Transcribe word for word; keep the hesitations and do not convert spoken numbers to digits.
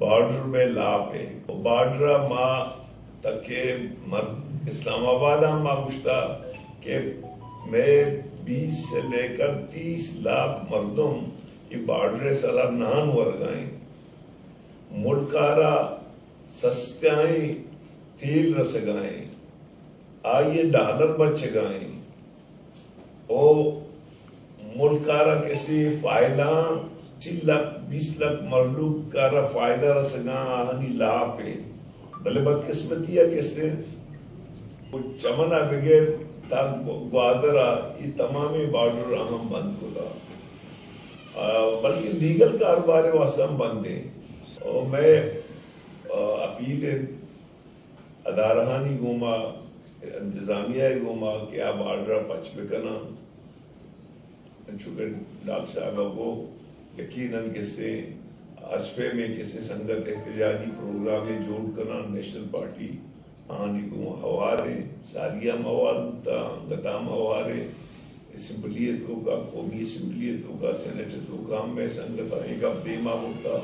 بارڈر میں لاپ ءِ۔ بارڈر آ ما تکہ مر-، اسلام آباد آن ما گوشتا کہ میں بیس سے لے کر تیس لاکھ مردم ای بارڈر ءِ سرا نان ورگائیں، ملک آرا سستائیں تیل رسگائیں، آئی ءِ ڈالر بچگائیں، او ملک آرا کسے فائدہ، سی لکھ بیس لکھ مخلوق آرا فائدہ رسگاں، آہانی لاپ ءِ۔ بلے بدقسمتی آ کسے چمن آ بغیر تا گوادر آ ای تمامیں بارڈر آ ہم بند کتا، آ، بلکہ لیگل کاروبار واسطہ ہم بند ءِ۔ او میں، آ، اپیل ءِ ادارہانی گوما، انتظامیہ ءِ گوما کہ آ بارڈر آ پچ بکناں۔ انچو کہ ڈاکٹر صاحب ءَ گو، یقیناً کسے اسہ پیمیں کسے سنگت احتجاجی پروگرامے جوڑ کناں، نیشنل پارٹی آنی گوما ہوار ءِ، ساری ہم ہوار بوتا، انگت آ ہم ہوار ءِ، اسمبلی ءِ توکا، قومی اسمبلی ءِ توکا، سینیٹ ءِ توکا ہم مئے سنگت آ اے گپ دیما برتا۔